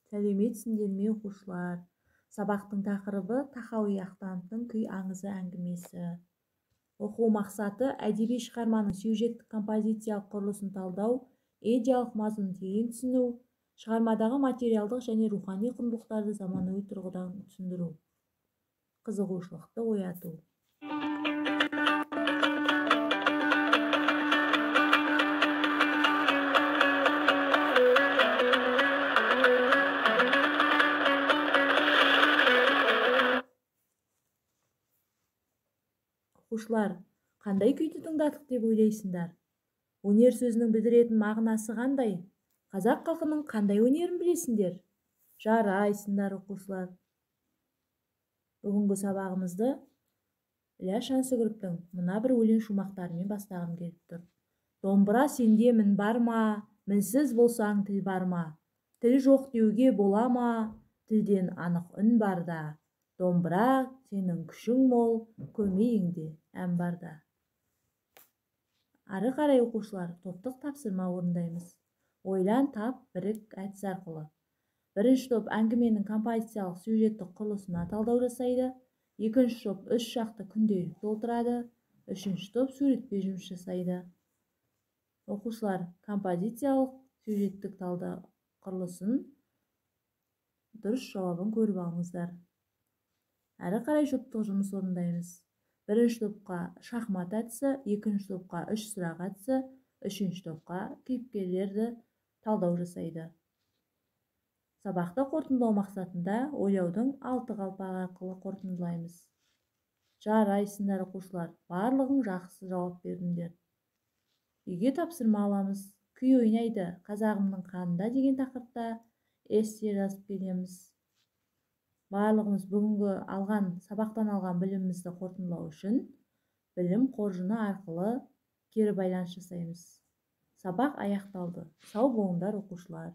Сәлеметсіңдер ме, оқушылар? Сабақтың тақырыбы Тахауи Ахтановтың Күй аңызы әңгімесі. Оқу мақсаты: әдеби шығарманың сюжеттік композициялық құрылысын талдау, идеялық мазмұнын терең түсіну, шығармадағы материалдық және рухани құндылықтарды заманауи тұрғыдан түсіндіру, қызығушылықты ояту. Оқушылар, қандай күйді тыңдадық деп ойлайсыңдар? Өнер сөзінің білдіретін мағынасы қандай? Қазақ халқының қандай өнерін білесіңдер? Жарайсыңдар, оқушылар. Бүгінгі сабағымызды Ілияс Жансүгіровтің мына бір өлең шумақтарымен бастағым келіп тұр. Домбыра сенде мін бар ма, мінсіз болсаң тіл бар ма? Тіл жоқ деуге бола ма, тілден анық үн бар да. Домбыра сенің күшің мол, көмейіңде ән бар да. Ары қарай, оқушылар, топтық тапсырма орындаймыз. Ойлан, тап, бірік әдісі арқылы. Бірінші топ әңгіменің композициялық сюжеттік құрылысына талдау жасайды. Екінші топ үш жақты күнделік толтырады. Үшінші топ суретпен жұмыс жасайды. Оқушылар, композициялық сюжеттік талдау құрылысын дұрыс жауабын көріп алыңыздар. Әрі қарай жұптық жұмыс орындаймыз. Бірінші топқа шахмат әдісі, екінші топқа үш сұрақ әдісі, үшінші топқа кейіпкерлерді талдау жасайды. Сабақты қорытындылау мақсатында ойлаудың 6 қалпағы арқылы қорытындылаймыз. Жарайсыңдар, оқушылар, барлығың жақсы жауап бердіңдер. Үйге тапсырма аламыз. Күй ойнайды қазағымның қанында деген тақырыпта эссе жазып келеміз. Барлығымыз бүгінгі алған сабақтан алған білімімізді қорытындылау үшін білім қоржыны арқылы кері байланыс жасаймыз. Сабақ аяқталды. Сау болыңдар, оқушылар.